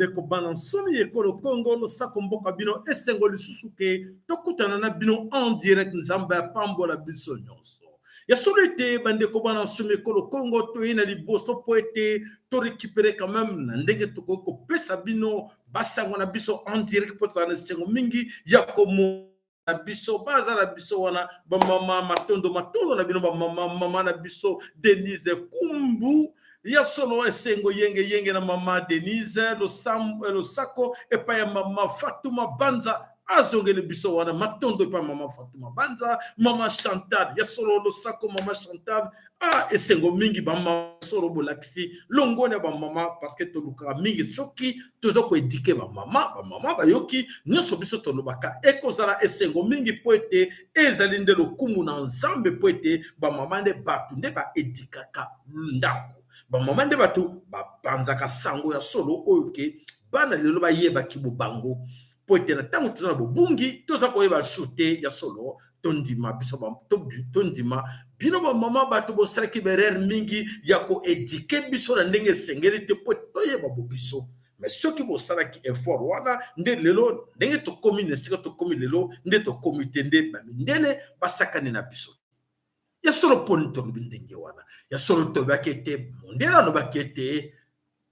Ndeko bana nsomi ekolo Congo, losako mboka bino, esengo lisusu ke tokutana na bino en direct. Nzambe apambola biso nyonso. Ya solo ete bandeko bana nsomi ekolo Congo, toye na liboso mpo ete torécupérer quand même na ndenge tokoki kopesa bino basango na biso en direct, mpo tozala na esengo mingi ya komona na biso baza na biso wana. Bamama, matondo, matondo na bino bamama. Mama na biso Denise Kumbu, ya solo esengo, yenge yenge na mama Denise. Losako epai ya mama Fatuma Banza, azongeli biso wana. Matondo epai ya mama Fatuma Banza. Mama Chantal, ya solo losako mama Chantal. Ah, esengo mingi bamama, solo bolakisi longoni ya bamama, parce que tolukaka mingi soki toza koéduquer bamama. Bamama bayoki nyonso biso tolobaka, ekozala esengo mingi mpo ete ezali nde lokumu na Nzambe, mpo ete bamama nde bato nde baéduquaka ndako, bamama nde bato bapanzaka sango ya solo oyo ke bana lelo bayebaki bobango, mpo ete na ntango toza na bobungi, toza koyeba lisusu te. Ya solo, tondima biso, tondima bino bamama, bato bosalaki baerreur mingi ya koéduquer biso na ndenge esengeli te mpo toyeba bobiso. Mais soki bosalaki effort wana nde lelo ndenge tokómi na esika tokómi lelo, nde tokómi te nde bamindele basakani na biso. Ya solo, mponi tolobi ndenge wana? Ya solo, tolobaki ete mondele alobaki ete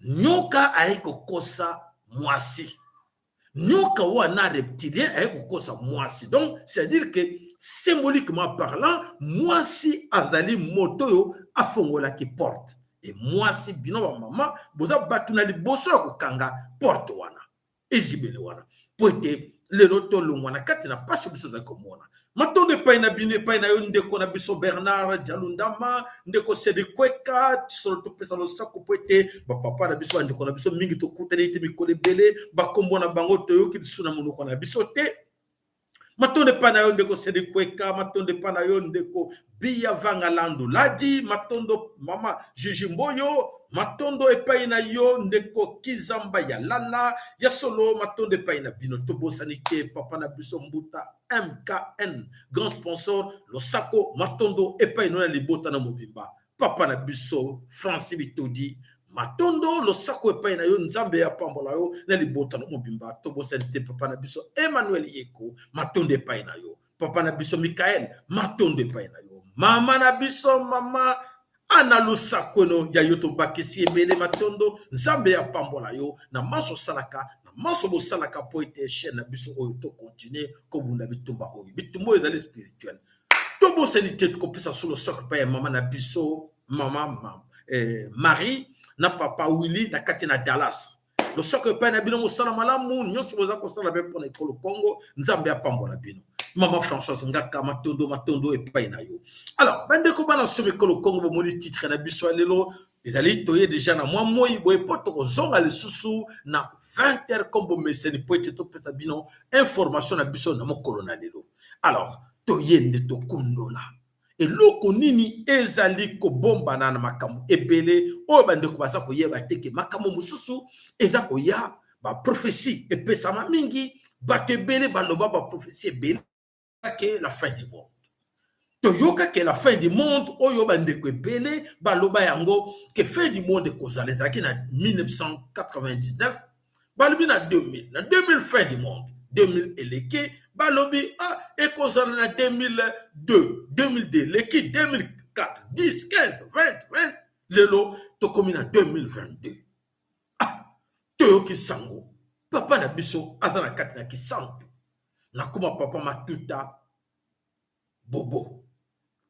nyoka aye kokosa mwasi, nyoka wana reptilien aye kokosa mwasi. Donc c'est à dire que, symboliquement parlant, mwasi azali moto oyo afongolaki porte. E mwasi, bino bamama boza bato na liboso ya kokanga porte wana, ezibele wana, mpo ete lelo tolongwa na kati na pasi biso ozali komona. Matondo epai na bino, epai na yo ndeko na biso Bernard Jalundama, ndeko Sedikweka. Solo topesa losako mpo ete bapapa na biso, bandeko na biso mingi tokutani ete mikolo ebele bakombo na bango toyoki lisusu na monoko na biso te. Matondo epai na yo ndeko Sedikweka, matondo epai na yo ndeko Biya Vanga Landu Ladi, matondo mama Jiji Mboyo, matondo epai na yo ndeko Kizamba ya Lala. Ya solo, matondo epai na bino. Tobosani te papa na biso Mbuta MKN, grand sponsor. Losako, matondo epai no na libota na mobimba. Papa na biso Francis Bitodi, matondo, losako epai na yo, Nzambe apambola yo na libota na mobimba. Tobosani te papa na biso Emmanuel Yeko, matondo epai na yo. Papa na biso Mikael, matondo epai na yo. Mama na biso mama Ana Lusakweno, ya yo tobakisi ebele matondo. Nzambe apambola yo na manso osalaka, na manso bosalaka, mpo ete chaîne na biso oyo tocontinuer kobunda bitumba oyo. Bitumba oyo ezali spirituel. Tobosani te kopesa solo soki epai ya mama na biso mama Marie na papa Willy na kati na Dallas. Losako epai na bino, mosala malamu nyonso boza kosala mpe mpona ekolo Kongo, Nzambe apambola bino. Mama Françoise Ngaka, matondo, matondo epai na yo. Alors bandeko bana somi ekolo Kongo, bomoni titre na biso ya lelo ezali toye déjà na mwa moi boye, mpo tokozonga lisusu na 20 heures comme bomeseni, mpo ete topesa bino information na biso na mokolo na lelo. Alors toye nde tokundola eloko nini ezali kobombana na makambo ebele oyo bandeko baza koyeba te, ke makambo mosusu eza koya. Baprophétie epesama mingi, bato ebele baloba baprophétie ebele ke la fin du monde. Toyoka ke la fin du monde oyo bandeko ebele baloba yango, ke fin du monde ekozala, ezalaki na 1999, balobi na 2000, na 2000 fin du monde. 2000 eleki, balobi ah, ekozala na 2002. 2002 eleki, 2004, 10, 15, 20, 20, lelo tokomi na 2022. Ah, toyoki sango papa na biso aza na kati na Kisantu, nakoma papa Matuta Bobo.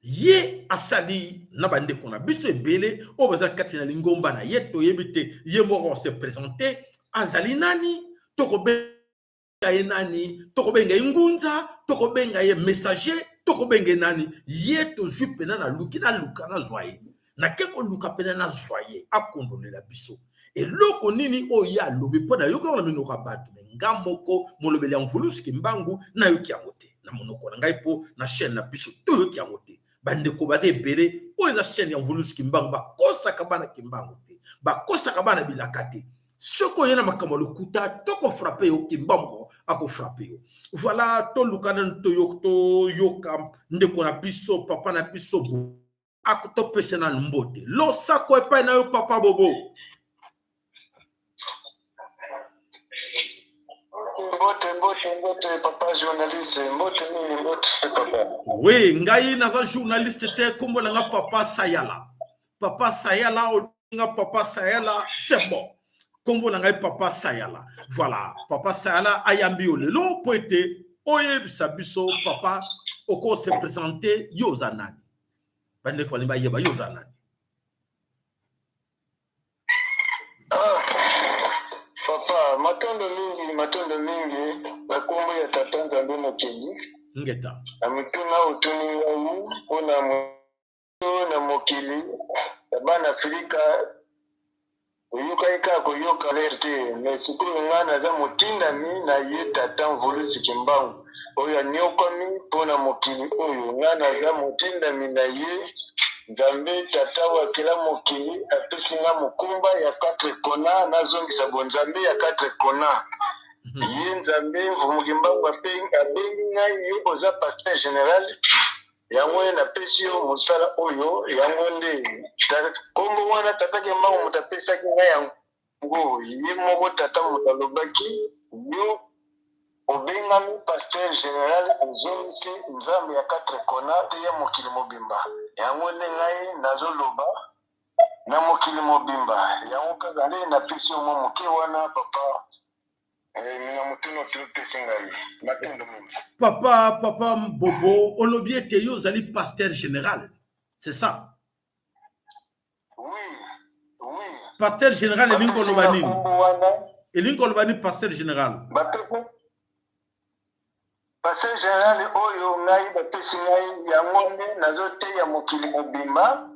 Ye asali na bandeko na biso ebele oyo baza kati na lingomba na ye. Toyebi te ye moko se présente azali nani, tokobenga ye nani? Tokobenga ye ngunza, tokobenga ye messager, tokobenga ye nani? Ye tozwi mpena, naluki, naluka, nazwa ye, nake koluka mpena nazwa ye akondolela biso eloko nini oyo ye alobi, mpo nayoki yango na minoko ya bato. Me nga moko molobeli ya Mvuluski Mbangu, nayoki yango te na monoko na ngai, mpo na chaîne na biso toyoki yango te. Bandeko baza ebele, oyo eza chaîne ya Mvuluski Mbangu, bakosaka bana Kimbangu te, bakosaka bana bilaka te. Soki oye na makambo ya lokuta, tokofrapper yo, Kimbangu akofrapper yo. Voilà, toluka nanu toyoka ndeko na biso, papa na biso, topesa nanu mbote. Losako epai na yo papa Bobo. Mbote, mbote, mbote, papa journaliste. Mbote mingi, mbote, papa. Oui, ngai naza journaliste te, kombo na nga Papa Sayala. Papa Sayala, olinga Papa Sayala, c'est bon. Kombo na ngai Papa Sayala. Voilà, Papa Sayala ayambi yo lelo po ete oyebisa biso. Papa, oko se présenter, yo oza nani? Bandeko balingi bayeba yo oza nani. Ah, papa, matondo mingi, matondo mingi na nkombo ya Tata Nzambe Mokeli. Ngeta. Na motuna otuni ngai mpona moto na mokili ya bana Afrika, oyokaki kaka koyoka lere te, mais sikoyo ngai naza motindami na ye Tata Mvuluzi Kimbangu oyo anyokwami mpo na mokili oyo. Ngai naza motindami na ye Nzambe Tata oyo akela mokili, apesi nga mokumba ya 4 kona, nazongisa bonzambe ya 4 kona. Ye Nzambe Mfumu Kimbangu abengi ngai: yo oza pasteur général, yango nde napesi yo mosala oyo. Yango nde nkombo wana Tata Kimbangu moto apesaki ngai yango. Ye moko Tata moto alobaki: yo obengami pasteur général, ozongisi Nzambe ya 4 kona te ya mokili mobimba. Yango nde ngai nazoloba na mokili mobimba. Yango kaka nde napesi yo mwa moke wana, papa, na motuna opesi ngai. Matondo mingi. Papa Bobo, olobi ete yo ozali pasteur général, c'est ça? Oui. Pasteur général elingi koloba nini? Nkombo wana. Elingi koloba nini, pasteur général? Bapesi pasteur général oyo ngai bapesi ngai, yango nde nazoteya mokili mobimba,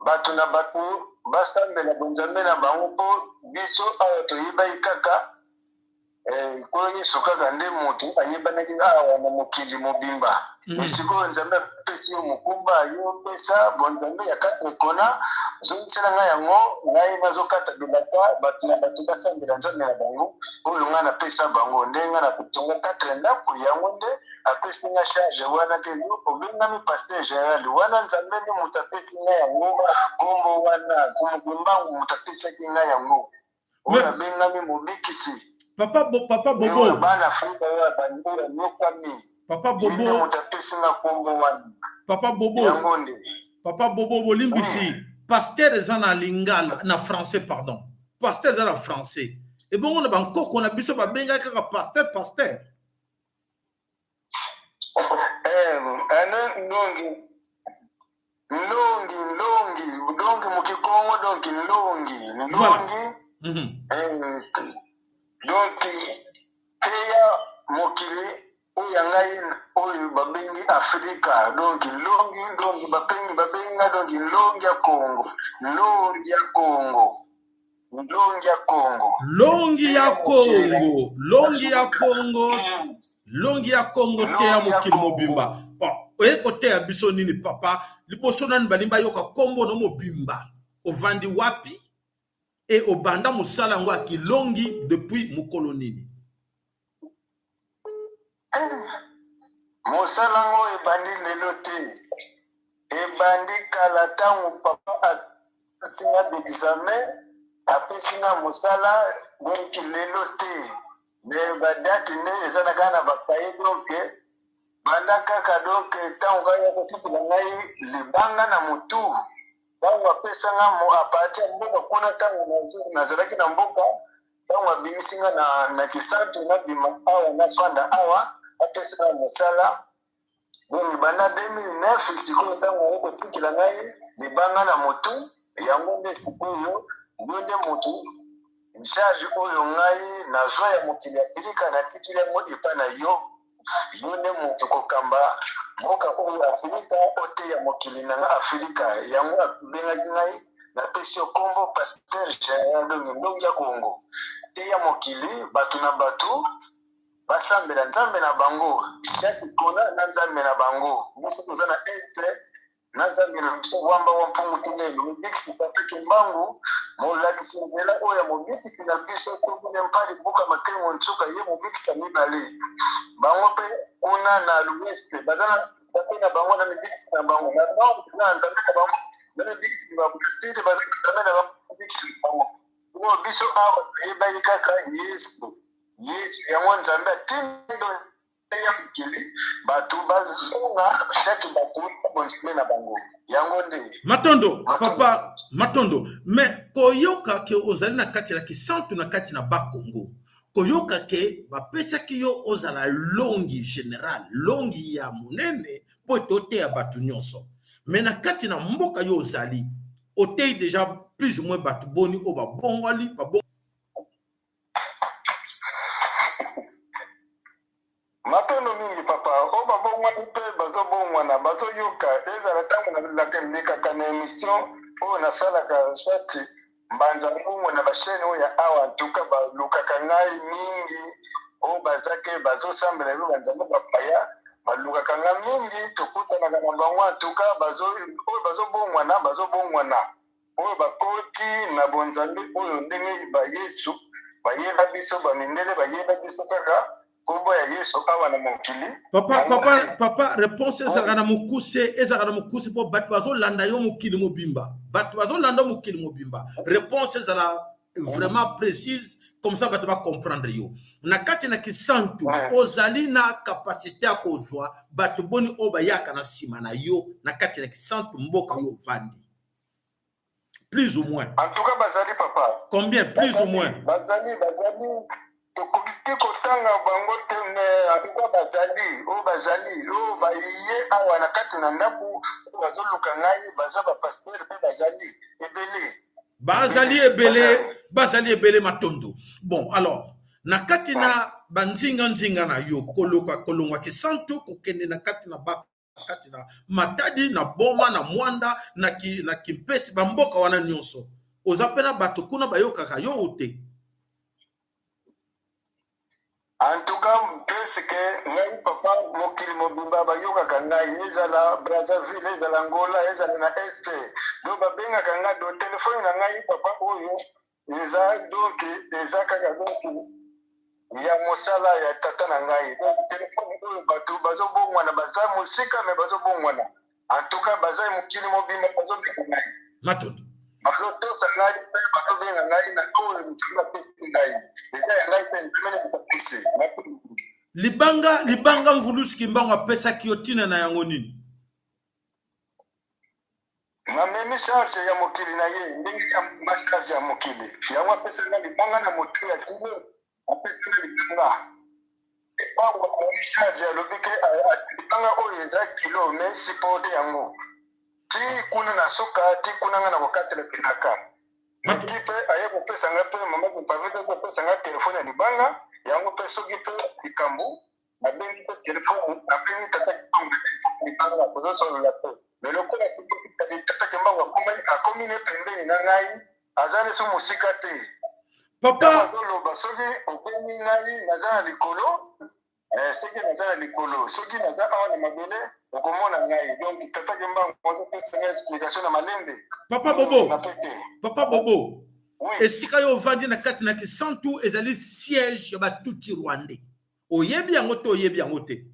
bato na bato basambela bonzambe na bango, mpo biso awa toyebaki kaka Nkolo Yesu kaka nde motu ayebanaki awa na mokili mobimba. Sikoyo Nzambe apesi yo mokumba, yo opesa bonzambe ya 4 kona, zongisela ngai yango. Ngai nazokata bilaka, bato na bato basambela Nzambe na bango oyo ngai napesa bango. Nde ngai nakotonga 4 ndako. Yango nde apesi nga charge wana te: yo obengami pasteur général. Wana Nzambe nde moto apesi ngai yango, nkombo wana Mfumu Kimbangu moto apesaki ngai yango, oyo abengami mobikisi. Papa Bobo. Bana Afrika oyo bandi oyo anyokami. Papa Bobo. Moto apesi nga nkombo wana. Papa Bobo. Yango nde. Papa Bobo, bolimbisi, pasteur eza na lingala, na français, pardon, pasteur eza na français. Ebongo na bankoko na biso babengaki kaka pasteur, pasteur? Ane ndongi, ndongi, ndongi, donc mukikongo, donc ndongi, ndongi. Donc teya mokili oyo ya ngai oyo babengi Afrika. Donc longi, donc bapengi babenga, donc longi ya Kongo, longi ya Kongo, longi ya Kongo. Longi ya Kongo, longi ya Kongo, longi ya Kongo, teya mokili mobimba. Bon, oye koteya biso nini, papa? Liboso nani balingi bayoka nkombo no mobimba, ovandi wapi e obanda mosala yango ya kilongi depuis mokolo nini? Mosala yango ebandi lelo te, ebandi kala. Ntango papa asinga examen, apesi nga mosala. Donc lelo te, mais badate nde eza na kaka na bakaye. Donc banda kaka, donc ntango kaka ya kotikela ngai libanga na motu, ntango apesanga à partir ya mboka kuna, ntango nazalaki na mboka, ntango abimisi nga na Kisantu, nabima awa, nafanda awa, apesanga mosala. Donc banda 2009. Sikoyo ntango aye kotikela ngai libanga na motu, yango nde sikoyo yo nde motu charge oyo ngai nazwa ya mokili ya Afrika, natikili yango epai na yo. Yo nde motu kokamba mboka oyo Afrika, oteya mokili na nga Afrika. Yango abengaki ngai, napesi yo nkombo pasteur général, donc ndongi ya Kongo, teya mokili, bato na bato basambela Nzambe na bango, chaque kona na Nzambe na bango. Biso toza na Est na Nzambe na biso Wamba wa Mpungu Tulendo, mobikisi Papa Kimbangu, molakisi nzela oyo ya mobikisi na biso Tobine Mpali Buka Makengo Nsuka, ye mobikisi ya mibale. Bango mpe kuna na l'Ouest baza na Nzambe na bango na mibikisi na bango, na Nord baza na Nzambe na bango na mibikisi na bango, na Sud baza na Nzambe na bango, mibikisi na bango. Oyo biso awa toyebaki kaka Yesu. Yesu yango Nzambe atindi ya mokili bato bazonga chaque bato bonzambe na bango yango nde. Matondo papa, matondo. Mais koyoka ke ozali na kati na Kisantu, na kati na Bakongo, koyoka ke bapesaki yo ozala longi général, longi ya monene mpo ete oteya bato nyonso, mais na kati na mboka yo ozali, oteyi déjà plus ou moins bato boni oyo babongwali babong... Matondo mingi papa. Oyo babongwani mpe bazobongwana, bazoyoka. Ezala ntango nalekaka na émission oyo nasalaka, soit Mbanza Ngungu na bachaîne oyo ya awa, ntuka balukaka ngai mingi. Oyo bazake bazosambela yo banzambe bapaya, balukaka ngai mingi, tokutanaka na bango. Antuka oyo bazobongwana, bazobongwana, oyo bakoti na bonzambe oyo ndenge bayesu bayeba biso, bamindele bayeba biso kaka kombo ya Yesu awa na mokili. Papa, papa, papa, réponse ezalaka na mokuse, ezalaka na mokuse, mpo bato bazolanda yo mokili mobimba, bato bazolanda yo mokili mobimba. Réponse ezala vraiment précise, comme ça bato bacomprendre yo. Na kati na Kisantu, ozali na capacité ya kozwa bato boni oyo bayaka na nsima na yo na kati na Kisantu, mboka yo ovandi, plus ou moins? En tout cas bazali, papa. Combien, plus ou moins? Bazali, bazali, tokoki kotanga bango te, mais en tout cas bazali oyo, bazali oyo baye awa na kati na ndako, oyo bazoluka ngai, baza bapasteur mpe bazali ebele. Bazali ebele, bazali ebele. Matondo. Bon, alors na kati na banzinga-nzinga na yo, koluka kolongwa Kisantu kokende na kati na ba kati na Matadi, na Boma, na Mwanda, na Kimpesi, bamboka wana nyonso, oza mpe na bato kuna bayokaka yo o te? En tout cas presque ngai papa, mokili mobimba bayokaka ngai, ezala Brazzaville, ezala Angola, ezala na Est. Donc babengaka ngai, do telefone na ngai papa oyo eza, donc eza kaka donc ya mosala ya tata na ngai. Donc telefone oyo bato bazobongwana, baza mosika mais bazobongwana. En tout cas baza mokili mobimba bazobenga ngai. Matondo. Bazotosa ngai mpe bazobenga ngai na oyo moto apesi ngai, eza ya ngai te, nzambe moto apesi. Libanga, libanga Mvulusi Kimbangu apesaki yo, ntina na yango nini? Namemi charge ya mokili na ye, ndenge ya ma charge ya mokili yango apesa nga libanga na motu ya kilo, apesa nga libanga ntango amemi charge, alobi ke libanga oyo eza kilo, mais supporte yango ti kuna na suka, ti kuna nga na kokatela bilaka. Ti mpe aye kopesa nga mpe mama Kimpavite kopesa nga telefone ya libanga yango mpe, soki mpe likambo nabengi mpe telefone, nabengi tata Kimbangu na telefone libanga, kozosolola mpe. Mais lokola tata Kimbangu akomi ne pembeni na ngai, aza neso mosika te. Papa. Azoloba soki obengi ngai, naza na likolo, soki naza na likolo, soki naza awa na mabele, okomona ngai. Donc tata Kimbangu azopesa ngai explication na malembe. Papa Bobo. Na pete. Papa Bobo. Oui. Esika yo ovandi na kati na Kisantu ezali siège ya Batutsi rwandais, oyebi yango te? Oyebi yango te?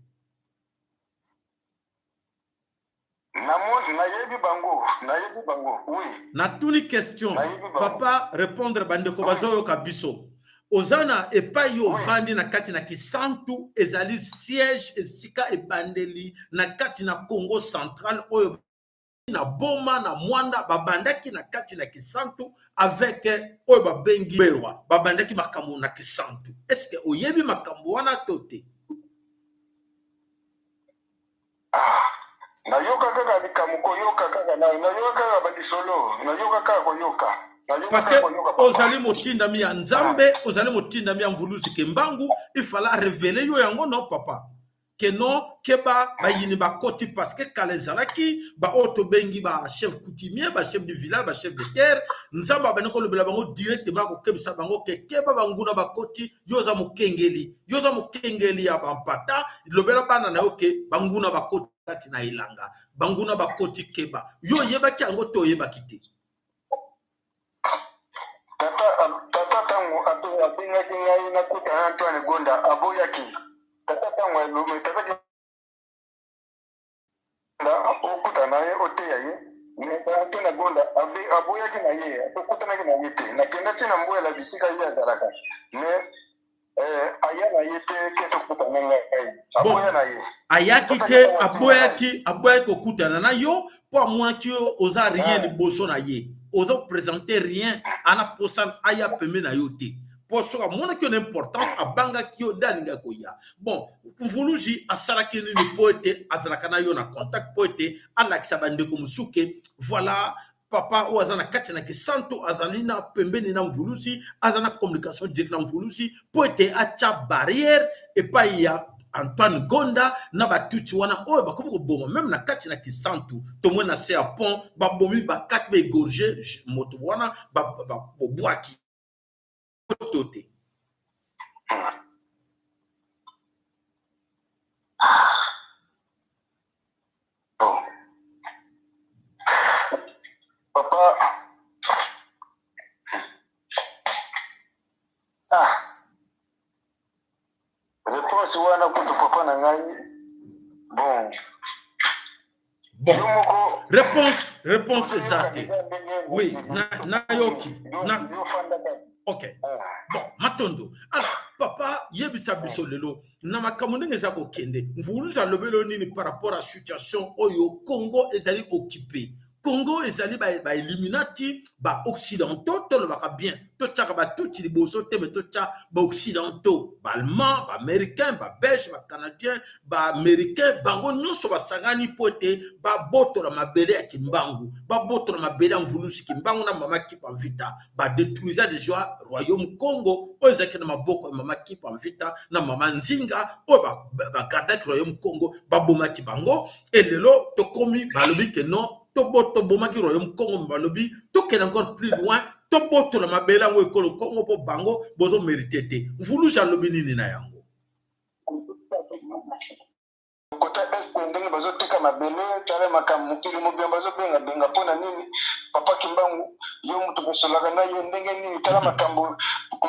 Namoni, nayebi bango, nayebi bango, oui. Natuni question. Nayebi bango. Papa, répondre bandeko bazoyoka biso. Oza na epai yo ovandi na kati na Kisantu ezali siège, esika ebandeli na kati na Congo Central oyo na Boma, na Mwanda, babandaki na kati na Kisantu avec oyo babengi Berwa, babandaki makambo na Kisantu. Est ce que oyebi makambo wana to te? Ah, nayoka kaka likambo, koyoka kaka, nayoka kaka balisolo, nayoka kaka koyoka. Nayoka Parce kaka que koyoka, papa. Ozali motindami ya Nzambe, ozali motindami ya Mvuluzi Kimbangu, il fallait révéler yo yango. Non papa, ke non, keba, bayini bakoti, parce que kala ezalaki baoyo tobengi bachef coutumier, bachef du village, bachef de terre. Nzambe abandi kolobela bango directement, kokebisa bango ke keba, banguna bakoti. Yo oza mokengeli, yo oza mokengeli ya bampata, lobela bana na yo ke banguna bakoti kati na elanga, banguna bakoti, keba. Yo oyebaki yango to oyebaki te? Tata, tata ntango abengaki ngai nakuta na Antoine Gonda, aboyaki. Tata ntango alobi, tata Gonda okuta na ye, oteya ye, mais Antoine Gonda aboyaki na ye, tokutanaki na ye te. Nakendaki na Mboyela bisika ye azalaka, mais Eh, aya na ye te ke tokutana ngai aboya na ye. Ayaki te, aboyaki, aboyaki kokutana na yo mpo amonaki yo oza rien ah. liboso na ye, ozo présenter rien, ana posa aya pembe na yo te, mpo soki amonaki yo na importance, abangaki yo nde alingaki koya. Bon, Mvuluzi asalaki nini mpo ete azalaka na yo na contact, mpo ete alakisa bandeko mosusu ke voilà papa oyo aza na kati na Kisantu, azali na pembeni na Mvuluzi, aza na communication directe na Mvuluzi, mpo ete atya barrière epai ya Antoine Gonda na batutsi wana oyo bakomi koboma meme na kati na Kisantu? Tomoni na se ya pont babomi, bakati, baégorge moto wana, babwaki to te? Bon. Papa. Ah. Réponse wana kutu papa na ngai. Bon. Bon, réponse eza te. Oui, nayoki na, ok. Bon, matondo. Alors papa, yebisa biso lelo na makambo ndenge eza kokende, Mvuluzi alobeli oyo nini par rapport à situation oyo Congo ezali occupé, Congo ezali bailluminati, ba baoccidentaux? Tolobaka bien, totiaka batuti liboso te, me totya baoccidentaux, baallemand, baaméricain, babelge, bacanadien, baaméricain, bango nyonso basangani mpo ete babotola mabele ya Kimbangu, babotola mabele ya Mvuluzi Kimbangu na mama Kipa Mvita. Badétruisa déjà royaume Congo oyo ezalaki na maboko ya mama Kipa Mvita na mama Nzinga, oyo bagardaki royaume Congo, babomaki bango. E lelo tokomi, balobi ke non, tobomaki royaume Congo, balobi tokende encore plus loin, tobotola mabele yango ekolo Congo, mpo bango bozomérite te. Mvuluzi alobi nini na yango? Kota este, ndenge bazoteka mabele, tala makambo mokili mobimba bazobengabenga mpo na nini? Papa Kimbangu, yo moto kosolaka na ye ndenge nini? Tala makambo,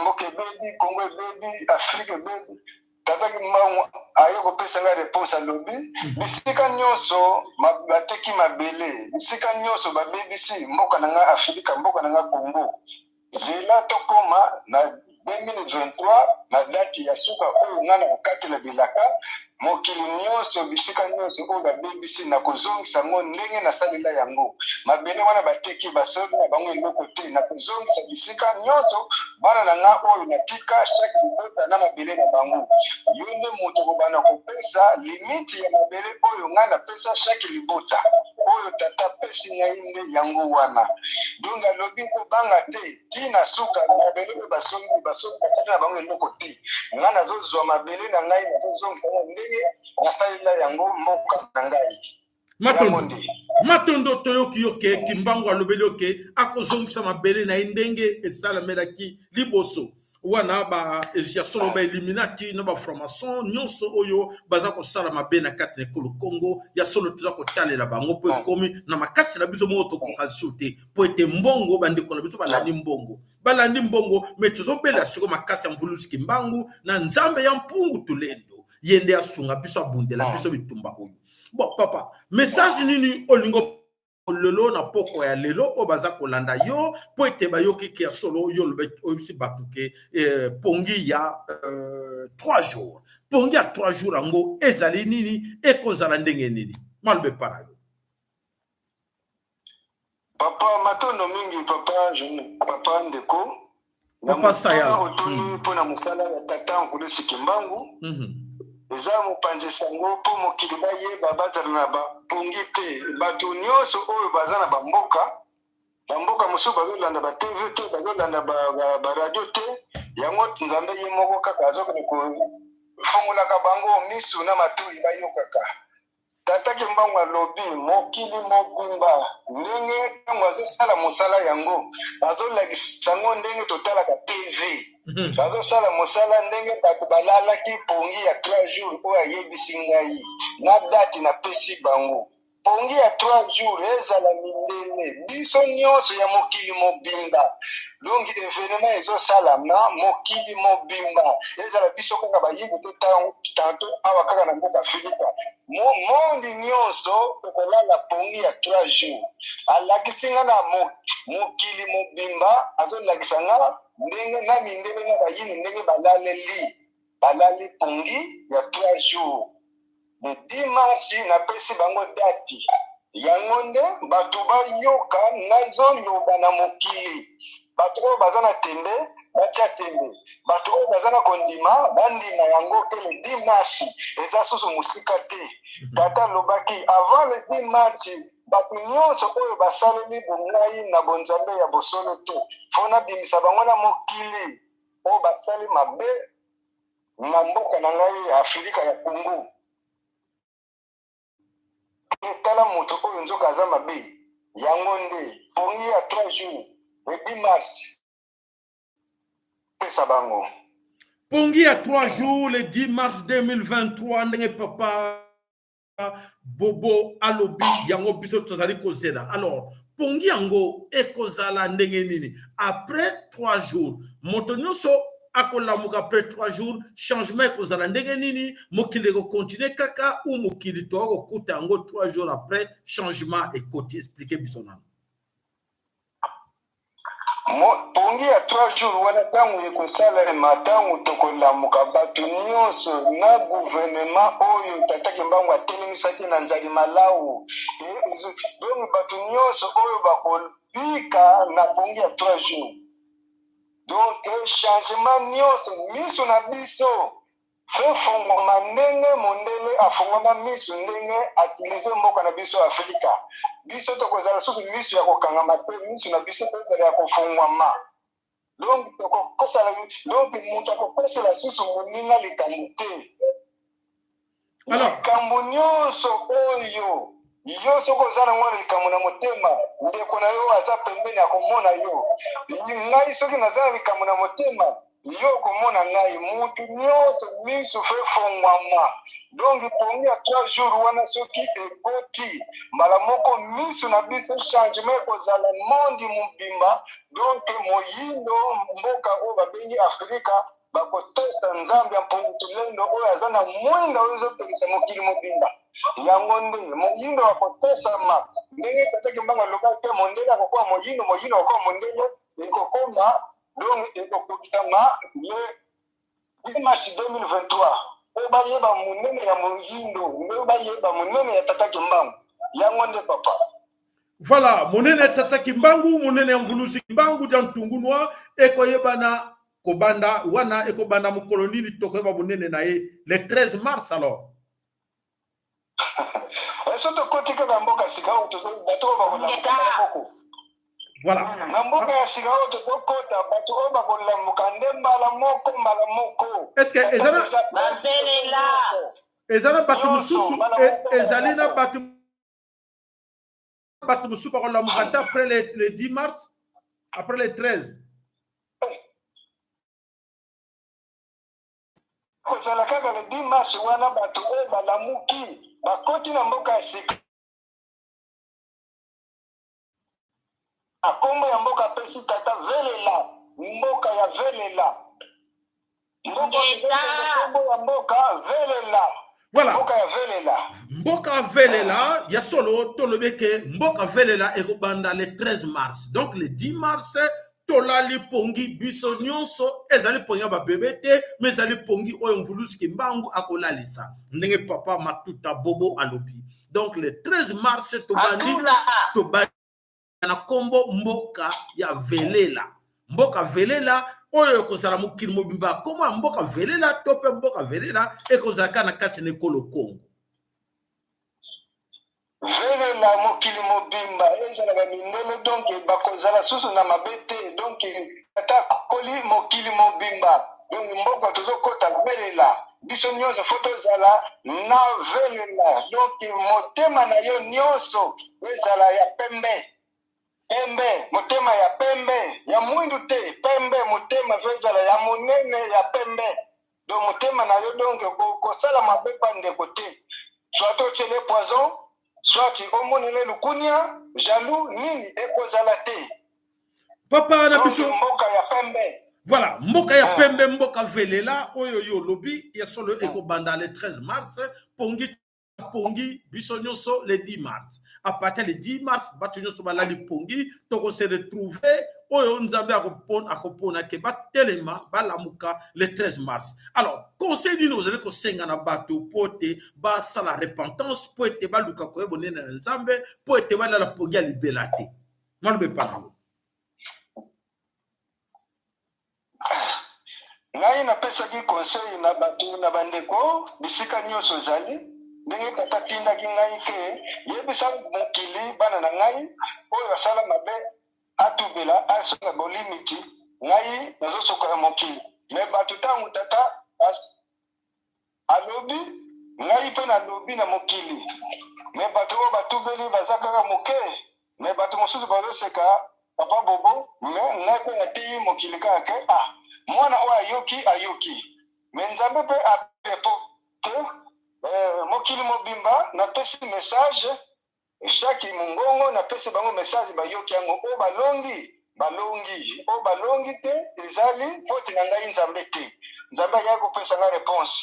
mboka ebebi, Kongo ebebi, Afrike ebebi. Tata Kimbangu aye kopesa ngai réponse, alobi: bisika nyonso bateki mabele, bisika nyonso babebisi mboka na ngai Afrika, mboka na ngai Kongo, zela tokóma na 2023, na date ya suka oyo ngai na kokatela bilaka mokili nyonso, bisika nyonso oyo babebisi, na kozongisa yango ndenge nasalela yango. Mabele wana bateki, basombi na bango eloko te. Na kozongisa bisika nyonso, bana na nga oyo natika, chaque libota na mabele na bango. Yo nde moto kobanda kopesa limite ya mabele oyo ngai napesa chaque libota. Oyo tata apesi ngai nde yango wana. Donc alobi kobanga te, ntina suka mabele oyo basombi, basombi, basali na bango eloko te. Ngai nazozwa mabele na ngai, nazozongisa yango ndenge nasalela yango mboka na ngai. Matondo, matondo. Toyoki yo ke Kimbangu alobeli yo ke akozongisa mabele na ye ndenge esalamelaki liboso wana. Ba ya solo, bailluminati na bafranc-maçon nyonso oyo baza kosala mabe na kati na ekolo Congo, ya solo toza kotalela bango, mpo ekomi na makasi na biso moko, tokoka lisusu te, mpo ete mbongo, bandeko na biso balandi mbongo, balandi mbongo. Me tozobela siko makasi ya Mvuluzi Kimbangu na Nzambe ya Mpungu Tulendo, ye nde asunga biso, abundela biso bitumba oyo. Bon papa, message nini olingo lelo na poko ya lelo oyo baza kolanda yo, mpo ete bayoki ke ya solo yo oyebisi bato ke pongi ya 3 jours, pongi ya 3 jours yango ezali nini, ekozala ndenge nini? Maloba epa na yo. Papa, matondo mingi papa, papa ndeko. Papa Sayala. Otuni mpona mosala ya tata Mvulusi Kimbangu. Eza mopanzi sango mpo mokili bayeba, bazala na bapongi te. Bato nyonso oyo baza na bamboka, bamboka mosusu, bazolanda batv te, bazolanda baradio te. Yango Nzambe ye moko kaka azokende kofungolaka bango misu na matoi, bayokaka. Tata Kimbangu alobi mokili mobimba, ndenge ntango azosala mosala yango, azolakisa yango ndenge totalaka TV. Azosala mosala ndenge bato balalaki pongi ya 3 jours oyo ayebisi ngai na date napesi bango. Pongi ya 3 jours, ezala mindele, biso nyonso ya mokili mobimba. Donc événement ezosalama mokili mobimba, ezala biso kaka bayibi te, tanto awa kaka na mboka Afrika, monde nyonso tokolala pongi ya 3 jours. Alakisi nga na mokili mobimba, azolakisa nga ndenge na mindele na bayini ndenge balaleli. Balali pongi ya 3 jours. Le 10 mars napesi bango dati. Yango nde bato bayoka nazoloba na mokili. Bato oyo baza na tembe batia tembe, bato oyo baza na kondima bandima yango ke le 10 mars eza susu mosika te. Tata alobaki avant le 10 mars bato nyonso oyo basaleli bongai na bonzambe ya bosolo te, fo nabimisa bango na mokili oyo basali mabe na mboka na ngai ya Afrika ya Congo. Tala moto oyo nzoka aza mabe. Yango nde pongi ya 3 jours le 10 mars pesa bango pongi ya 3 jours le 10 mars 2023, ndenge papa Bobo alobi, yango biso tozali kozela. Alors, pongi yango ekozala ndenge nini après 3 jours? Moto nyonso akolamuka après 3 jours, changement ekozala ndenge nini? Mokili ekocontinuer kaka ou mokili toka kokuta yango 3 jours après changement ekoti? Explique biso nano. Pongi ya 3 jours wana, ntango ekosalema, ntango tokolamuka, bato nyonso na gouvernement oyo tata Kimbangu atelemisaki na nzali malau, donc bato nyonso oyo bakobika na pongi ya 3 jours, donc changement nyonso, miso na biso fe fongwama ndenge mondele afongwama miso, ndenge atilize mboka na biso Afrika. Biso tokozala susu miso ya kokangama te, miso na biso ezala ya kofongwama. Donc tokokosala, donc moto akokosela susu moninga likambo te. Likambo nyonso oyo yo soki oza nango na likambo na motema, ndeko na yo aza pembeni akomona yo. Ngai soki naza na likambo na motema, yo okomona ngai. Mutu nyonso miso fe fongwama. Donc pongi ya 3 jours wana soki ekoti, mbala moko miso na biso, changement ekozala monde mobimba. Donc moyindo, mboka oyo babengi Afrika, bakotosa Nzambe ya mpungu tulendo oyo aza na mwinda oyo ezopekisa mokili mobimba. Yango nde moyindo akotosama ndenge tata Kimbangu alobaki te: mondele akokoma moyindo, moyindo akokoma mondele. Ekokoma, donc ekokokisama le 10 mars 2023, oyo bayeba monene ya moyindo, nde bayeba monene ya tata Kimbangu. Yango nde, papa. Voilà, monene ya tata Kimbangu, monene ya mvuluzi Kimbangu dia ntungunwa ekoyebana kobanda wana. Ekobanda mokolo nini tokoyeba monene na ye? Le 13 mars alors? So tokoti kaka mboka sika oyo, bato oyo bakolamuka moko. Na mboka ya sika oyo tokokota, bato oyo bakolamuka nde mbala moko, mbala moko. Est ce que eza na bato mosusu, ezali na bato mosusu bakolamuka te après le 10 mars, après le 13? Kozala kaka le 10 mars wana, bato oyo balamuki bakoti na mboka ya sika. Akombo ya mboka apesi tata Velela, mboka ya Velela, mboka ya mboka Velela. Mboka ya Velela. Mboka Velela ya solo, tolobi eke mboka Velela ekobanda le 13 mars. Donc le 10 mars tolali pongi biso nyonso. Ezali pongi ya babebe te, mais ezali pongi oyo mvuluzi Kimbangu akolalisa, ndenge papa Matuta Bobo alobi. Donc le 13 mars tobandi, tobandi na nkombo mboka ya Velela. Mboka Velela oyo ekozala mokili mobimba. Nkombo ya mboka Velela to mpe mboka Velela ekozala kaka na kati na ekolo Kongo? Velela mokili mobimba, ezala bamindele, donc bakozala susu na mabe te. Donc ata koli mokili mobimba, donc mboka tozokɔta Velela, biso nyonso fo tozala na Velela. Donc motema na yo nyonso ezala ya pembe, pembe, motema ya pembe, ya mwindu te, pembe. Motema fo ezala ya monene, ya pembe. Donc motema na yo, donc kosala mabe pa ndeko te, soit otiele poison, soit omonele lukunia, jaloux, nini, ekozala te. Papa na biso. Mboka ya pembe. Voilà, mboka ya pembe, mboka Velela oyo yo olobi ya solo ekobanda le 13 mars, pongi. Pongi biso nyonso le 10 mars. À partir le 10 mars, bato nyonso balali pongi, toko se retrouver oyo Nzambe akopona, akopona ke batelema, balamuka le 13 mars. Alors, conseil nini ozali kosenga na bato mpo ete basala repentance, mpo ete baluka koyeba bonene na Nzambe, mpo ete balala pongi ya libela te? Maloba epa na yo. Ngai napesaki conseil na bato na bandeko bisika nyonso ezali ndenge tata atindaki ngai ke yebisa mokili bana na ngai oyo asala mabe atubela asonga bolimiti ngai nazosokola mokili me bato ntango tata as, alobi ngai mpe nalobi na mokili me bato oyo batubeli baza kaka moke me bato mosusu bazoseka papa bobo me ngai mpe nateyi mokili kaka ke ah mwana oyo ayoki ayoki me nzambe mpe arepo te eh, mokili mobimba napesi message chaque mongongo napesi bango message bayoki yango oyo balongi balongi oyo balongi te ezali faute na ngai nzambe te nzambe ayaki kopesa ngai reponse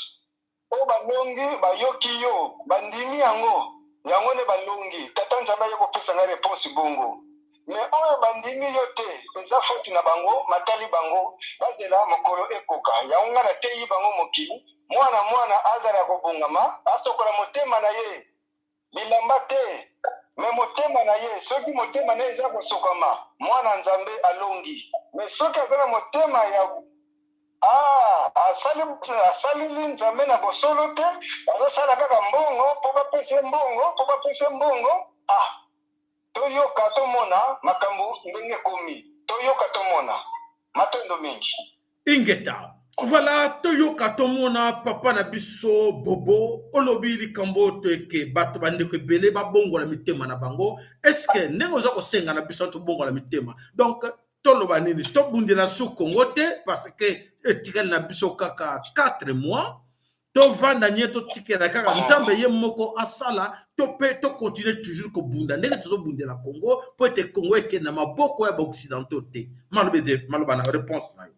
oyo balongi bayoki yo bandimi yango yango nde balongi tata nzambe ayaki kopesa ngai reponse bongo me oyo bandimi yo te eza faute na bango matali bango bazela mokolo ekoka yango ngai nateyi bango mokili mwana mwana azala kobongama asokola motema na ye bilamba te me motema na ye soki motema na ye eza kosokama mwana nzambe alongi me soki aza na motema ya ah, asali asaleli nzambe na bosolo te azosala kaka mbongo mpo bapesa ye mbongo mpo bapesa ye mbongo ah toyoka tomona makambo ndenge ekomi toyoka tomona matondo mingi. Ingeta. Voilà, toyoka tomona papa na biso Bobo olobi likambo to eke bato bandeko ebele babongola mitema na bango. Est-ce que ndenge oza kosenga na biso tobongola mitema? Donc toloba nini? Tobundela su Congo te parce que etikali na biso kaka 4 mois. Tovanda nye, totikela kaka Nzambe ye moko asala, to mpe tokontinue toujours kobunda ndenge tozobundela Congo mpo ete Congo ekende na maboko ya baoccidentaux te. Maloba eze maloba na réponse na yo.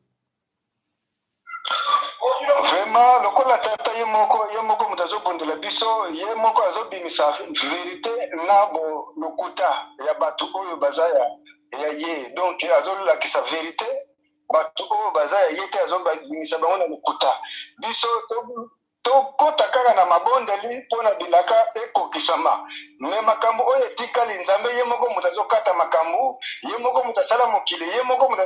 Vraiment lokola tata ye moko ye moko moto azobundela biso ye moko azobimisa verite na bo lokuta ya bato oyo baza ya, ya ye donc azolakisa verite bato oyo baza ya ye te azobimisa bango na lokuta biso tokota kaka na mabondeli mpo na bilaka ekokisama me makambo oyo etikali nzambe ye moko moto azokata makambo ye moko moto asala mokili ye moko moto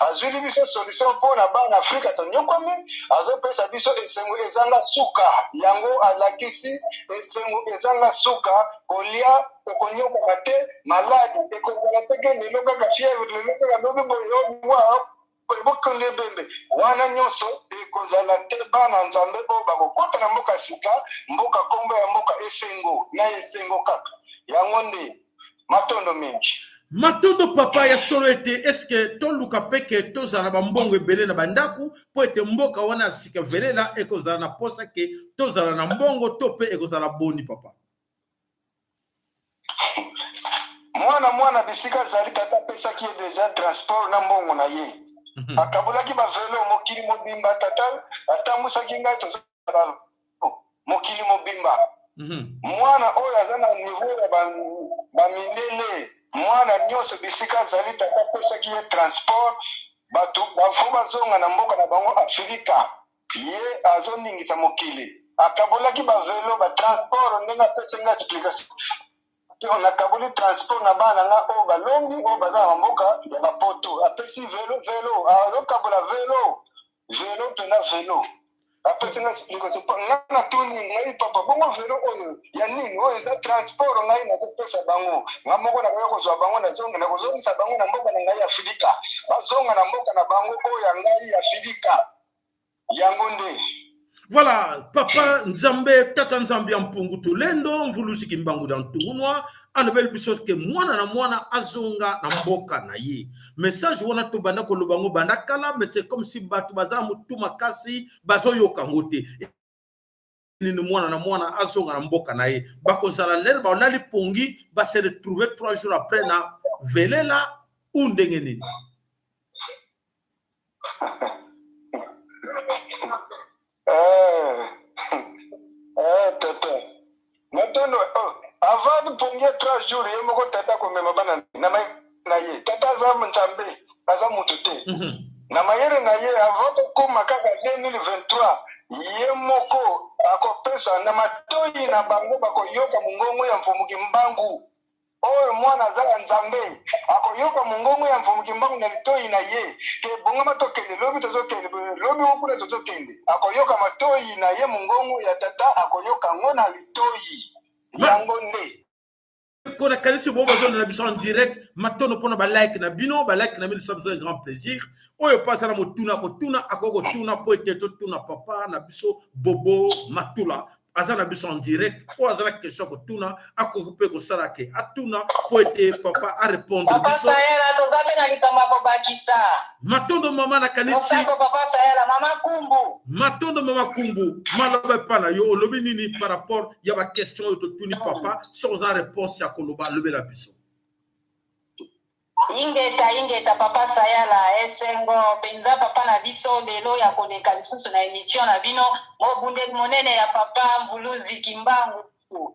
azwili biso solution mpo na bana afrika tonyokwami azopesa biso esengo ezanga suka yango alakisi esengo ezanga suka kolia okonyokwama te maladi ekozala te ke lelo kaka fièvre lelo kaka lobi boye owa bokende ebembe wana nyonso ekozala te bana nzambe oyo bakokota na mboka sika mboka nkombo ya mboka esengo na esengo kaka yango nde matondo mingi. Matondo papa ya solo ete eske toluka mpe ke tozala na bambongo ebele na bandako mpo ete mboka wana ya sika velela ekozala na posa ke tozala na mbongo to mpe ekozala boni papa? Mwana mwana bisika azali tata apesaki ye deja transport na mbongo na ye akabolaki bavelo mokili mobimba tata atambwisaki ngai toza mokili mobimba mwana oyo aza na niveau ya bamindele mwana nyonso bisika azali tata apesaki ye transport bato bafo bazonga na mboka na bango afrika ye azoningisa mokili akabolaki bavelo batransport ndenge apesi nga explication nakaboli transport na bana nga oyo balongi oyo baza na bamboka ya bapoto apesi velo velo azokabola velo velo mpena velo apesi nga explication nga natuni ngai papa bongo velo oyo ya nini oyo eza transport ngai nazopesa bango nga moko nakoya kozwa bango nazonga nakozongisa bango na mboka na ngai ya Afrika bazonga na mboka na bango oyo ya ngai ya Afrika yango nde. Voilà, papa Nzambe, tata Nzambe ya mpungu tulendo, mvulusi kimbangu da ntungunwa, alobeli biso ke mwana na mwana azonga na mboka na ye. Message wana tobanda koloba ngo banda kala, mais c'est comme si bato baza mutu makasi bazoyoka ngo te. Nini mwana na mwana azonga na mboka na ye. Bakozala lere balali pongi, ba se retrouver 3 jours après na velela ou ndenge nini. Eh, eh, tata. Pongi ya 3 jours, ye moko tata akomema bana na mayele na ye. Tata aza Nzambe, aza moto te. Na mayele na ye, avant tokóma kaka 2023, ye moko akopesa na matoi na bango, bakoyoka mongongo ya Mfumu Kimbangu. Oyo mwana aza ya Nzambe akoyoka mongongo ya Mfumu Kimbangu na litoi na ye ke bongama, tokende lobi, tozokende lobi, okuna tozokende. Akoyoka matoi na ye mongongo ya tata, akoyoka yango na litoi yango nde. Ko nakanisi bo bazolanda biso en direct. Matono mpona balike na bino, balike na bino esa biso un grand plaisir. Oyo mpo aza na motuna kotuna, akoki kotuna mpo ete totuna papa na biso Bobo Matula, aza na biso en direct. Oyo aza na question kotuna, akoki mpe kosala ke atuna mpo ete papa arépondre Papa biso. Sayala, toza mpe na likambo ya kobakisa. Matondo mama, nakanisi. Losako papa Sayala, mama Kumbu. Matondo mama Kumbu, maloba epa na yo. Olobi nini par rapport ya baquestion oyo totuni papa? Soki oza réponse ya koloba, alobela biso. Ingeta, ingeta papa Sayala. Esengo mpenza papa na biso lelo ya koleka lisusu na émission na bino, mobundeli monene ya papa Mvuluzi Kimbangu.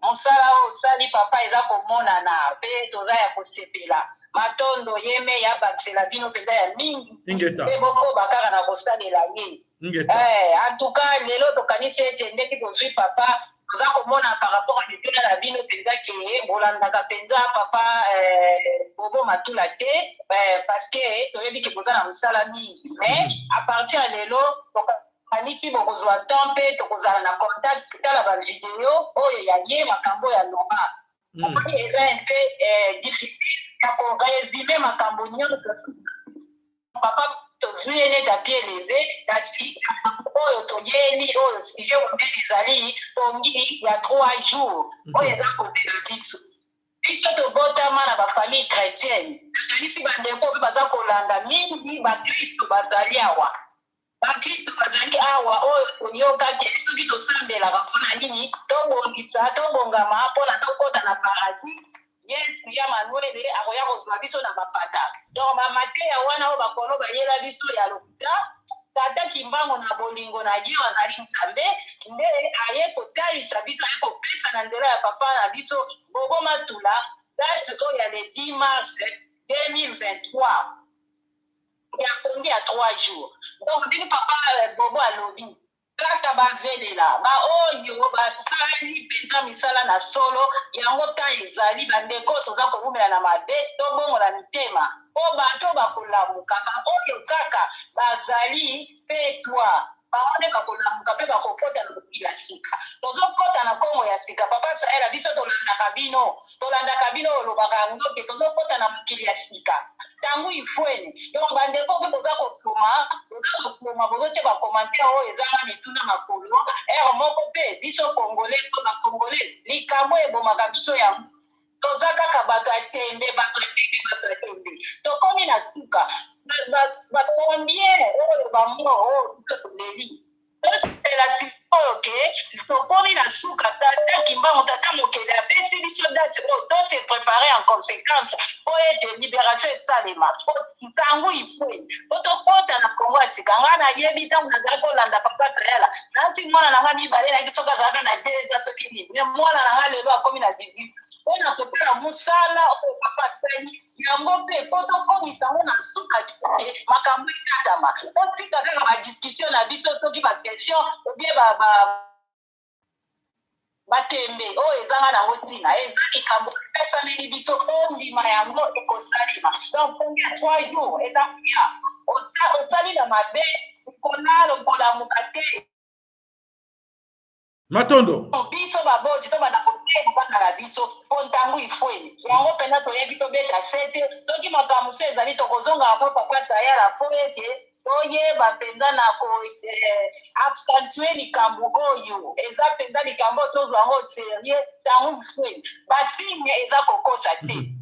Mosala oyo osali papa eza komonana mpe toza ya kosepela. Matondo yeme ya bakisela bino mpenza ya mingi. Ingeta. Mpe bokoba kaka na kosalela ye. Ingeta. En tout cas lelo tokanisi ete ndenge tozwi papa, toza komona par rapport a mituna na bino mpenza ke bolandaka mpenza papa Bobo Matula te, parce que toyebi ke boza na mosala mingi. Mais à partir ya lelo, tokanisi bokozwa temps mpe tokozala na contact, tala bavideo oyo ya ye, makambo ya loba. Eza un peu difficile ya korésumer makambo nyonso. Papa tozwi ye neti à pied levé, kasi oyo toyeli oyo sujet monene ezali pongi ya 3 jours oyo eza kozela biso. Biso tobotama na bafamille chrétienne. Nakanisi bandeko mpe baza kolanda mingi, bakristo bazali awa. Bakristo bazali awa, oyo toyokaki soki tosambelaka mpona nini? Tobongisa, tobongama mpona tokɔta na paradis. Yesu ya Manuele akoya kozwa biso na mapata. Donc bamateya wana oyo bakolo bayela biso ya lokuta, tata Kimbangu na bolingo na ye, azali Nzambe nde aye kotalisa biso, aye kopesa na nzela ya papa na biso Bobo Matula date oyo ya le 10 mars 2023 ya pongi ya 3 jours. Donc ndenge papa Bobo alobi kaka, bavelela baoyo basali mpenza misala na solo yango. Ta ezali bandeko, toza kowumela na mabe, tobongola mitema mpo bato bakolamuka, baoyo kaka bazali petwa, bango nde bakolamuka mpe bakokota na mokili ya sika. Tozokota na Kongo ya sika. Papa Saela, biso tolandaka bino, tolandaka bino, olobaka yango ke tozokota na mokili ya sika ntango ifwene. Donc bandeko mpe boza kokoma, boza kokoma, bozotia bacommentaire oyo ezanga mituna makolo. Ere moko mpe biso Congolais to Bacongolais, likambo ebomaka biso yango, toza kaka bato ya tembe, bato ya tembe, bato ya tembe. Tokomi na suka, bacombien oyo bamo oyo biso toleli, tosepela sikoyo ke tokomi na suka. Tata Kimbangu, tata mokeli, apesi biso date oyo, tose préparer en conséquence po ete libération esalema ntango ifwe, po tokɔta na Kongo ya sika. Ngai nayebi ntango nazali kolanda papa Sayala, nati mwana na ngai mibale, nayaki soki azalaka na 2 ans soki nini, mais mwana na ngai lelo akomi na 18. Mpona kotala mosala oyo papa asali yango mpe po tokomisa yango na suka te, makambo ekatama. Otika kaka badiscussion na biso, soki baquestion obie batembe oyo ezanga nango ntina, eza likambo epesameli biso, ondima yango, ekosalema. Donc pongi ya 3 jours eza koya. Osali na mabe, kolala okolamuka te. Matondo. Biso baboti tobanda kotema bana na biso mpo ntango ifweni yango mpenza toyebi tobeta sete. Soki makambo so ezali, tokozongaka mpo papa Sayala, mpo ete toyeba mpenza na ko accentuer likambo oyo eza mpenza likambo oyo tozwa yango sérieux. Ntango ifweni, basigne eza kokosa te.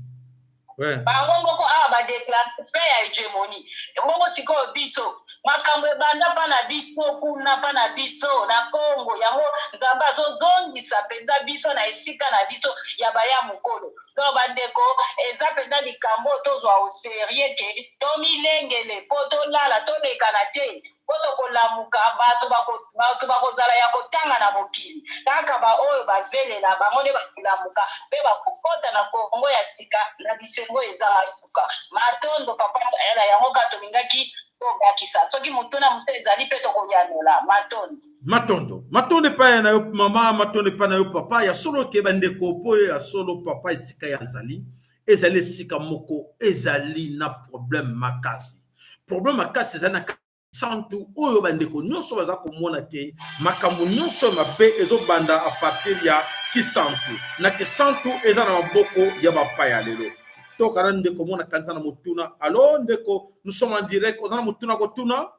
Bango moko awa badéclarer fin ya hégémonie. Bongo sikoyo biso makambo ebanda mpa na biso kuna, mpa na biso na Kongo yango, Nzambe azozongisa mpenza biso na esika na biso ya baya mokolo. Donc bandeko, eza mpenza likambo oyo tozwa au sérieux ke tomilengele mpo tolala tolekana te, mpo tokolamuka bato bato bakozala ya kotanga na mokili. Kaka baoyo bavelela bango nde bakolamuka mpe bakokɔta na Kongo ya sika na bisengo ezanga suka. Matondo, papa Sayala. Yango kaka tolingaki tobakisa. Soki motuna mosusu ezali mpe, tokoyanola. Matondo. Matondo, matondo epai na yo mama, matondo epai na yo papa. Ya solo ke bandeko, mpo oyo ya solo papa, esika ya azali ezali esika moko ezali na problème makasi. Problème makasi ezali na santu oyo bandeko nyonso baza komona ke makambo nyonso mabe ezobanda à partir ya Kisantu. Na Kisantu eza na maboko ya bapaya lelo. Tokana ndeko mona kanisa na motuna. Allo ndeko, nous sommes en direct. Oza na motuna kotuna?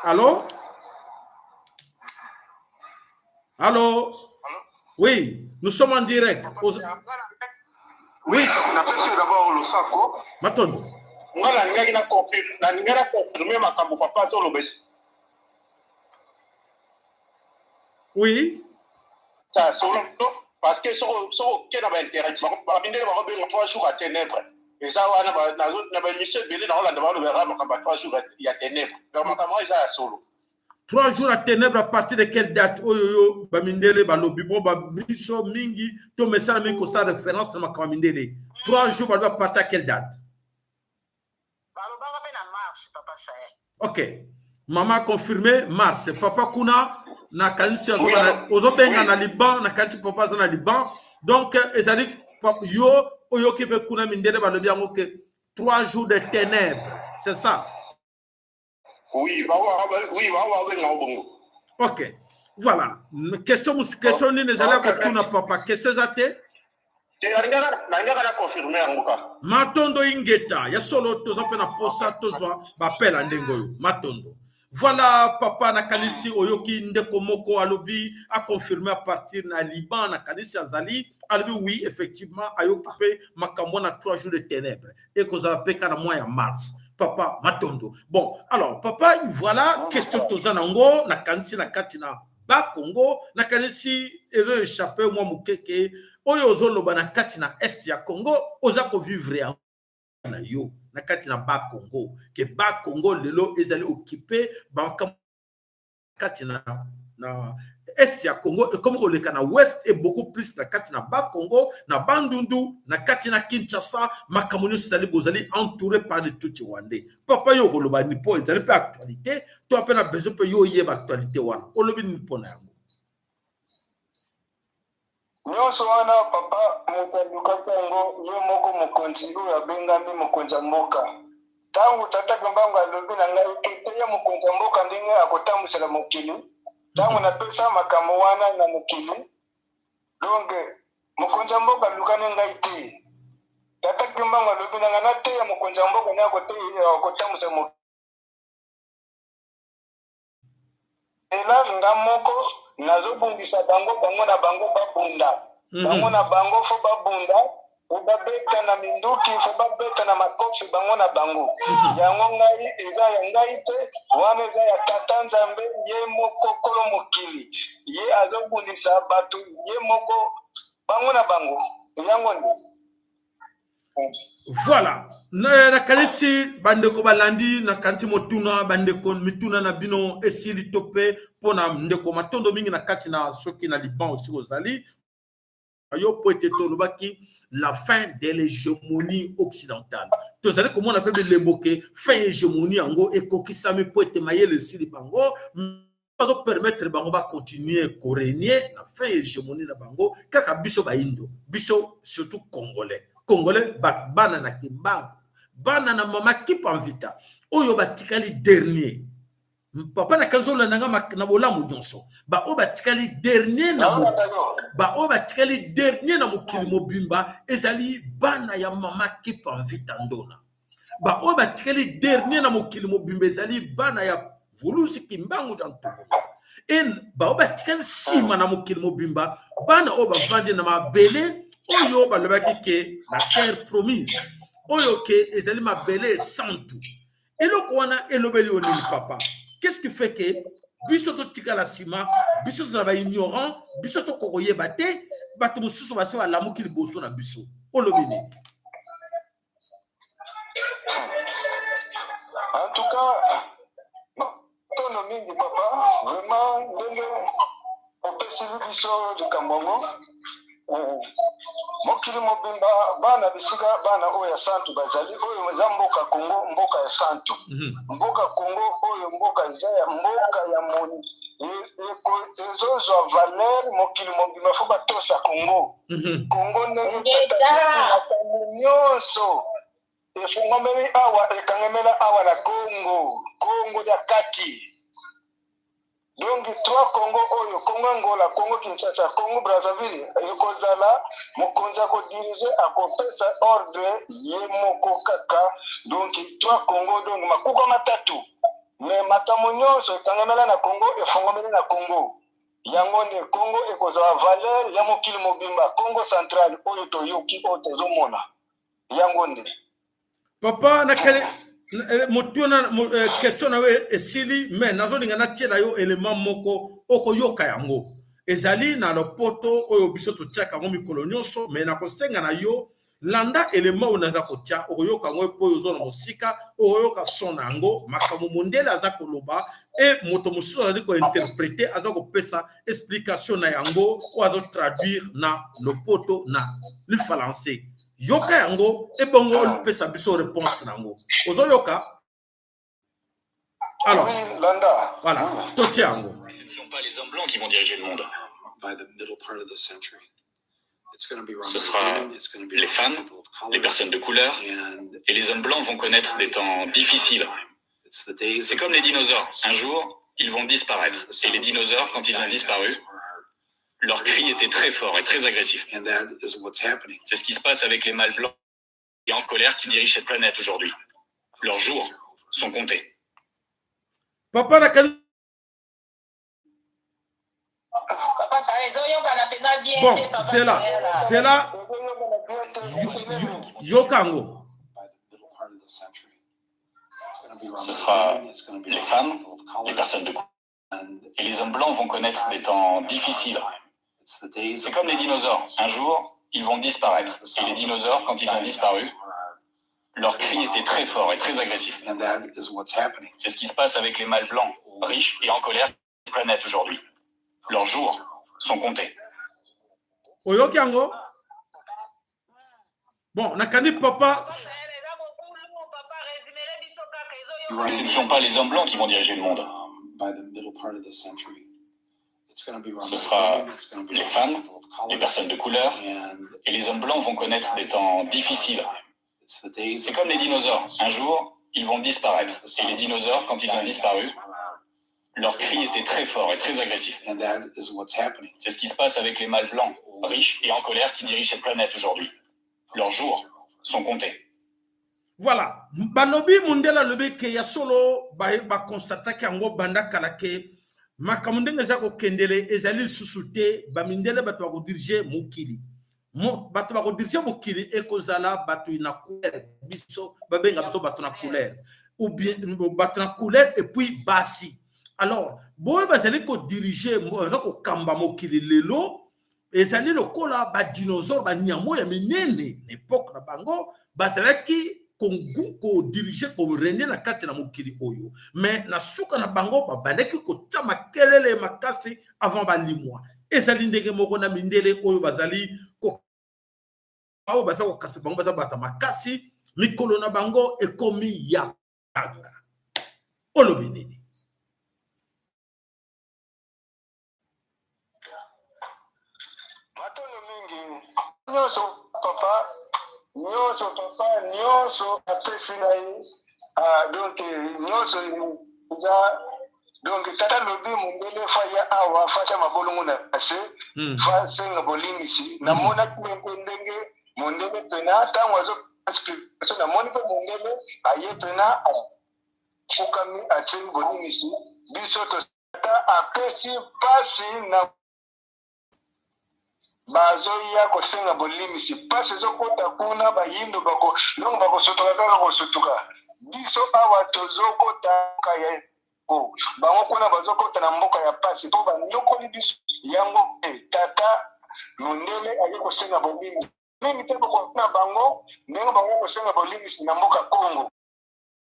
Allo, allo? Oui, nous sommes en direct. Oui, napesi d'abord losako. Matondo. Nga nalingaki nalingai na confirme makambo papa toloba. Solo, parce que soko oke na bainternet, bamindele bakobenga 3 jours ya ténèbre. Eza wana na baémission ebele naolanda, balobaka makambo ya 3 jours ya ténèbre. Donc makambo wana eza ya solo. 3 jours ya ténèbre, à partir de quelle date oyo yo bamindele balobi? Bo bamiso mingi to mesala mingi kosala référence na makambo ya mindele. 3 jours balobi à partir ya quelle date? Balobaka mpe na mars, papa Sael. Ok, mama confirmé mars. Papa kuna, nakanisi ozobenga na Liban. Nakanisi papa aza na Liban. Donc ezali yo oyoki mpe kuna mindele balobi yango ke 3 jours de ténèbres, c'est ça? Oui, babenga bongo. Ok, voilà. Question, question nini ezali ya kotuna papa? Question eza te? Nalingaka na confirme yango kaka. Matondo, ingeta. Ya solo, toza mpe na posa tozwa bapela ndenge oyo. Matondo. Voilà papa, nakanisi oyoki ndeko moko alobi, aconfirme à partir na Liban. Nakanisi azali, alobi oui, effectivement ayoki mpe makambo na 3 jours de ténèbres ekozala mpe kaka na mois ya mars. Papa, matondo. Bon, alors papa, voilà question toza nango. Nakanisi na kati na Bakongo, nakanisi ezo échappe mwa mokeke oyo ozoloba na kati na est ya Congo, oza kovivre yango na yo na kati na Bakongo, ke Bakongo lelo ezali occupé. Bamakambo kati na est ya Congo ekomi koleka na ouest et beaucoup plus na kati na Bakongo, na Bandundu, na kati na Kinshasa. Makambo nyonso ezali, bozali entouré par les Tutsi rwandais. Papa, yo okoloba nini? Mpo ezali mpe actualité to mpe na besoin mpe yo oyeba actualité wana. Olobi nini mpo na yango? Nyonso wana papa, moto alukaki yango ye moko mokonzi oyo abengami mokonzi ya mboka. Ntango tata Kimbangu alobi na ngai ete ye mokonzi ya mboka ndenge akotambwisela mokili, ntango napesa makambo wana na mokili, donc mokonzi ya mboka alukani ngai te. Tata Kimbangu alobi na ngai nateya mokonzi ya mboka ndenge akotambwisa mokili. Ela nga moko nazobundisa bango, bango na bango babunda. Bango na bango faut babunda, faut babeta na minduki, faut babeta na makofi, bango na bango. Yango ngai eza ya ngai te, wana eza ya tata Nzambe ye moko kolo mokili. Ye azobundisa bato ye moko, bango na bango. Yango nde. Voilà, nakanisi bandeko balandi. Nakanisi motuna, bandeko, mituna na bino esili to mpe mpona ndeko. Matondo mingi na kati na soki na Liban osi ozali yo, po ete tolobaki la fin de l'hégémonie occidentale. Tozali komona mpe bilembo ke fin hégémonie yango ekokisami, po ete mayele esili bango, bazopermettre bango bacontinue korégner na fin hégémonie na bango. Kaka biso bayindo, biso surtout Congolais, Congolais bana na Kimbangu, bana na mama Kipa Mvita oyo batikali dernier. Papa, na kanzi olanda nga na bolamu nyonso. Baoyo batikali dernier na, baoyo batikali dernier na mokili mobimba ezali bana ya mama Kipa Mvita Ndona. Baoyo batikali dernier na mokili mobimba ezali bana ya Vuluzi Kimbangu ya Ntombolo. E baoyo batikali nsima na mokili mobimba, bana oyo bavandi na mabele oyo balobaki ke la terre promise, oyo ke ezali mabele esantu. Eloko wana elobeli yo nini papa? Qu'est-ce qui fait ke biso totikala nsima? Biso tozala baignorant, biso tokoki koyeba te. Bato mosusu basi balamuki liboso na biso. Olobi nini? En tout cas, tono mingi, papa, vraiment, ndenge opesili biso likambo yango. Mokili mobimba, bana bisika bana oyo ya santu bazali, oyo eza mboka Kongo, mboka ya santu. Mboka Kongo oyo, mboka eza ya mboka ya moni, ezozwa valeur mokili mobimba. Fo batosa Kongo. Kongo ndenge makambo nyonso efungwameli awa, ekangemela awa na Kongo, Kongo ya kati. Donc trois Congo oyo, Congo Angola, Congo Kinshasa, Congo Brazzaville, ekozala mokonzi akodiriger, akopesa ordre ye moko kaka. Donc trois Congo, donc makuka matatu, mais makambo nyonso ekangamela na Congo, efungwameli na Congo. Yango nde Congo ekozwa valeur ya mokili mobimba. Congo central oyo toyoki, oyo tozomona, yango nde. Papa, nakele motuna, question na yo esili, mais nazolinga natiela yo élément moko. Okoyoka yango, ezali na lopoto oyo biso totiaka yango mikolo nyonso, mais nakosenga na yo, landa élément oyo naza kotia. Okoyoka yango mpo oyo oza na mosika, okoyoka son na yango, makambo mondele aza koloba e moto mosusu azali kointerpréter, aza kopesa explication na yango, oyo azotraduire na lopoto na lifalanse. Yoka yango, ebongo opesa biso réponse na yango. Ozoyoka? Alors Oui, landa. Voilà, totia yango. Ce ne sont pas les hommes blancs qui vont diriger le monde. Ce sera les femmes, les personnes de couleur, et les hommes blancs vont connaître des temps difficiles. C'est comme les dinosaures. Un jour, ils vont disparaître. Et les dinosaures, quand ils ont disparu, leur cri était très fort et très agressif. C'est ce qui se passe avec les mâles blancs et en colère qui dirigent cette planète aujourd'hui. Leurs jours sont comptés. Papa, nakali Papa, ça ezoyokana mpenza bien Bon, te, papa. c'est là, c'est là. Yoka yango. Ce sera les femmes, les personnes de couleur, et les hommes blancs vont connaître des temps difficiles. C'est comme les dinosaures. Un jour, ils vont disparaître. Et les dinosaures, quand ils ont disparu, leur cri était très fort et très agressif. C'est ce qui se passe avec les mâles blancs, riches et en colère, planète aujourd'hui. Leurs jours sont comptés. Oyoki yango? Bon, nakandi, papa. Mais ce ne sont pas les hommes blancs qui vont diriger le monde. Ce sera les femmes, les personnes de couleur, et les hommes blancs vont connaître des temps difficiles. C'est comme les dinosaures. Un jour, ils vont disparaître. Et les dinosaures, quand ils ont disparu, leur cri était très fort et très agressif. C'est ce qui se passe avec les mâles blancs, riches et en colère qui dirigent cette planète aujourd'hui. Leurs jours sont comptés. Voilà, balobi mondele alobi ke ya solo, baconstataki yango banda kala ke makambo ndenge eza kokendele ezali lisusu te bamindele bato bakodiriger mokili. Bato bakodiriger mokili ekozala bato na couleur. Biso babenga biso bato na couleur, ou bien bato na couleur et puis basi. Alors boyo bazali kodiriger, baza kokamba mokili lelo, ezali lokola badinosaure, banyama ya minene. Na époque na bango bazalaki kodiriger, korégner na kati na mokili oyo, mais na suka na bango babandaki kotia makelele makasi avant balimwa. Ezali ndenge moko na mindele oyo bazali oyo baza kokatisa bango, baza bato makasi, mikolo na bango ekomi ya kanga. Olobi nini? Matondo mingi nyonso, papa, nyonso, papa, nyonso apesi ngai. Ah, donc nyonso eza, donc tata lobi mondele fa ya awa, fatya mabolongo na se, fa senga bolimisi. Namonaki ye mpe ndenge mondele pena ntango azo explication, namoni mpe mondele aye pena, afukami, atie bolimisi. Biso tata apesi mpasi na bazoya kosenga bolimisi, mpasi ezokota kuna, bayindo bako, donc bakosutuka kaka kosutuka. Biso awa tozokota ya Bango kuna bazokota na mboka ya pasi mpo banyokoli biso yango. Tata mondele aye kosenga bolimbisi mingi te, bokomona bango ndenge bango kosenga bolimbisi na mboka Congo.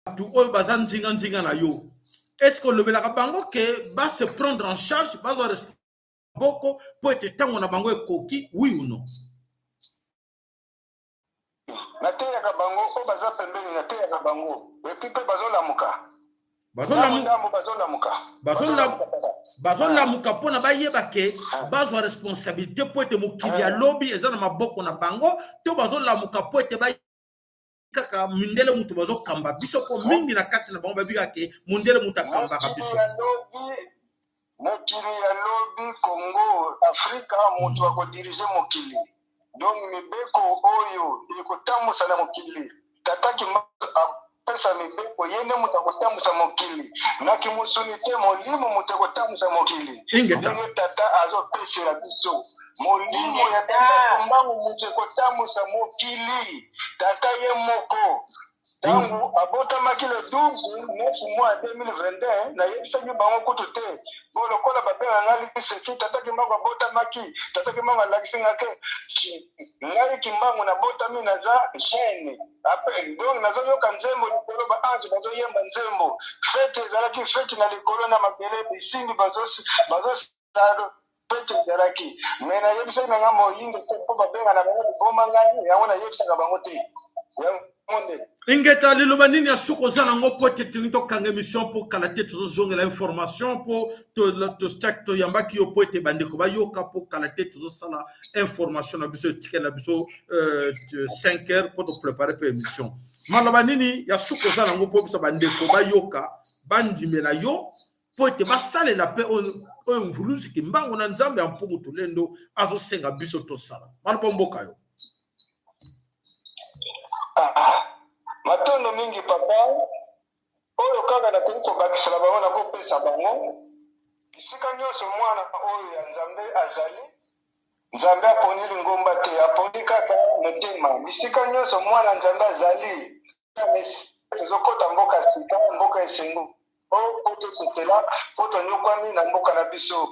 Bato oyo baza nzinga-nzinga na yo, est ce que olobelaka bango ke ba se prendre en charge, bazwa boko mpo ete ntango na bango ekoki, oui ou non? Nateyaka bango oyo baza pembeni, nateyaka bango et puis mpe bazolamuka. Bazolamuka. Bazolamuka. Bazolamuka mpona bayeba ke bazwa responsabilité mpo ete mokili ya lobi eza na maboko na bango, to bazolamuka mpo ete kaka mindele moto bazokamba biso? Mpo mingi na kati na bango babikaka ke mondele moto akambaka biso. Mokili ya lobi, Congo, Afrika, moto akodiriger mokili, donc mibeko oyo ekotambusa na mokili, tata Kimbangu apesa mibeko, ye nde moto akotambusa mokili. Naki mosuni te, molimo moto ekotambusa mokili. Ndenge tata azopesela biso molimo ya tata Kimbangu, moto ekotambusa mokili, tata ye moko. Ntango abotamaki le 12 9 mois 2021, nayebisaki bango kutu te. Bo lokola babenga ngai liseki, tata Kimbangu abotamaki, tata Kimbangu alakisi nga ke ngai Kimbangu nabotami, naza jeune. Donc nazoyoka nzembo likolo, ba anges bazoyemba nzembo, fête ezalaki, fête na likolo na mabele, bisimbi bazosala, fête ezalaki. Mais nayebisaki na nga moyindo te, mpo babenga na bango liboma. Ngai yango nayebisaka bango te, yango nde. Ingeta, liloba nini ya suki oza nango mpo ete tolingi tokanga émission mpo kala te tozozongela information, mpo toyambaki yo mpo ete bandeko bayoka, mpo kala te tozosala information na biso, etikali na biso 5 heures mpo toprépare mpe émission. Maloba nini ya suki oza nango mpo biso bandeko bayoka, bandimela yo mpo ete basalela mpe oyo Mvuluzi Kimbangu na Nzambe ya Mpungu Tulendo azosenga biso tosala? Maloba mboka yo. Ah, matondo mingi, papa. Oyo kaka nakoki kobakisela bango, nakopesa bango: esika nyonso mwana oyo ya Nzambe azali, Nzambe aponi lingomba te, aponi kaka motema. Bisika nyonso mwana Nzambe azali, tozokɔta mboka sika, mboka esengo, po tosepela, po tonyokwami na mboka na biso.